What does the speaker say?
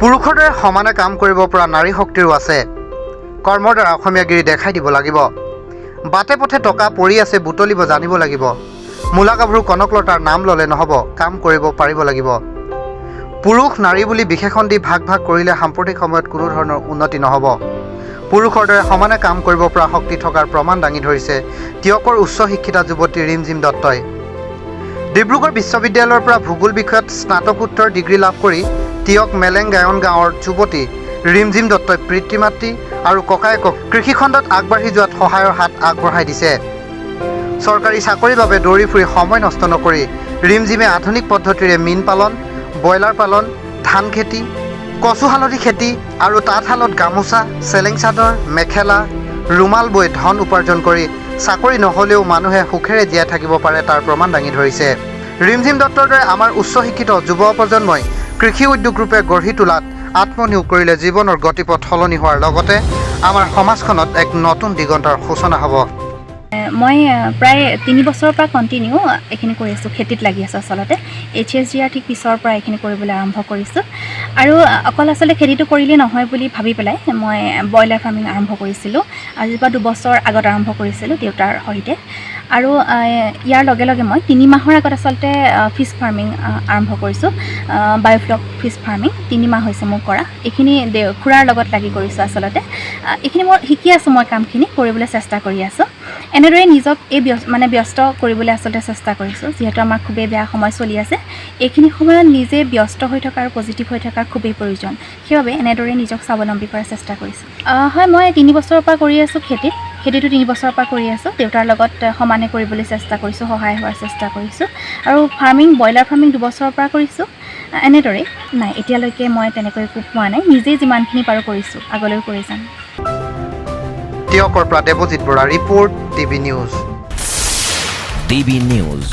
পুৰুষৰ দৰে সমানে কাম কৰিব পৰা নাৰী শক্তিৰো আছে। কৰ্মৰ দ্বাৰা অসমীয়াগিৰি দেখাই দিব লাগিব। বাটে পথে টকা পৰি আছে, বুটলিব জানিব লাগিব। মূলাগাভৰু কনকলতাৰ নাম ল'লে নহ'ব, কাম কৰিব পাৰিব লাগিব। পুৰুষ নাৰী বুলি বিশেষণ দি ভাগ ভাগ কৰিলে সাম্প্ৰতিক সময়ত কোনো ধৰণৰ উন্নতি নহ'ব। পুৰুষৰ দৰে সমানে কাম কৰিব পৰা শক্তি থকাৰ প্ৰমাণ দাঙি ধৰিছে টীয়কৰ উচ্চ শিক্ষিতা যুৱতী ৰিমঝিম দত্তই। ডিব্ৰুগড় বিশ্ববিদ্যালয়ৰ পৰা ভূগোল বিষয়ত স্নাতকোত্তৰ ডিগ্ৰী লাভ কৰি টীয়ক মেলেং গায়ন গাঁৱৰ যুৱতী ৰিমঝিম দত্তই পিতৃ মাতৃ আৰু ককায়েকক কৃষিখণ্ডত আগবাঢ়ি যোৱাত সহায়ৰ হাত আগবঢ়াই দিছে। চৰকাৰী চাকৰিৰ বাবে দৌৰি ফুৰি সময় নষ্ট নকৰি ৰিমঝিমে আধুনিক পদ্ধতিৰে মীন পালন, ব্ৰইলাৰ পালন, ধান খেতি, কচু, হালধি খেতি আৰু তাঁতশালত গামোচা, চেলেং চাদৰ, মেখেলা, ৰুমাল বৈ ধন উপাৰ্জন কৰি চাকৰি নহ'লেও মানুহে সুখেৰে জীয়াই থাকিব পাৰে, তাৰ প্ৰমাণ দাঙি ধৰিছে। ৰিমঝিম দত্তৰ দৰে আমাৰ উচ্চ শিক্ষিত যুৱ প্ৰজন্মই কৃষি উদ্যোগ ৰূপে গঢ়ি তোলাত আত্মনিয়োগ কৰিলে জীৱনৰ গতিপথ সলনি হোৱাৰ লগতে আমাৰ সমাজখনত এক নতুন দিগন্তৰ সূচনা হ'ব। মই প্ৰায় 3 বছৰৰ পৰা কণ্টিনিউ এইখিনি কৰি আছোঁ, খেতিত লাগি আছোঁ। আচলতে এইচ এছ দিয়াৰ ঠিক পিছৰ পৰা এইখিনি কৰিবলৈ আৰম্ভ কৰিছোঁ আৰু অকল আচলতে খেতিটো কৰিলে নহয় বুলি ভাবি পেলাই মই ব্ৰইলাৰ ফাৰ্মিং আৰম্ভ কৰিছিলোঁ। আজিৰ পৰা 2 বছৰ আগত আৰম্ভ কৰিছিলোঁ দেউতাৰ সৈতে। আৰু ইয়াৰ লগে লগে মই 3 মাহৰ আগত আচলতে ফিছ ফাৰ্মিং আৰম্ভ কৰিছোঁ, বায়'ফ্লক ফিছ ফাৰ্মিং। 3 মাহ হৈছে মোৰ কৰা। এইখিনি খুৰাৰ লগত লাগি কৰিছোঁ। আচলতে এইখিনি মই শিকি আছোঁ, মই কামখিনি কৰিবলৈ চেষ্টা কৰি আছোঁ। এনেদৰে নিজক এই মানে ব্যস্ত কৰিবলৈ আচলতে চেষ্টা কৰিছোঁ। যিহেতু আমাৰ খুবেই বেয়া সময় চলি আছে, এইখিনি সময়ত নিজে ব্যস্ত হৈ থকা আৰু পজিটিভ হৈ থকাৰ খুবেই প্ৰয়োজন। সেইবাবে এনেদৰে নিজক স্বাৱলম্বী কৰাৰ চেষ্টা কৰিছোঁ। হয়, মই 3 বছৰৰ পৰা কৰি আছোঁ খেতিত। খেতিটো 3 বছৰৰ পৰা কৰি আছোঁ। দেউতাৰ লগত সমানে কৰিবলৈ চেষ্টা কৰিছোঁ, সহায় হোৱাৰ চেষ্টা কৰিছোঁ। আৰু ফাৰ্মিং, ব্ৰইলাৰ ফাৰ্মিং 2 বছৰৰ পৰা কৰিছোঁ এনেদৰেই। নাই, এতিয়ালৈকে মই তেনেকৈ একো পোৱা নাই। নিজেই যিমানখিনি পাৰোঁ কৰিছোঁ, আগলৈও কৰি যাম। টীয়কৰ পৰা Debajit Bora report, DB news. DB news.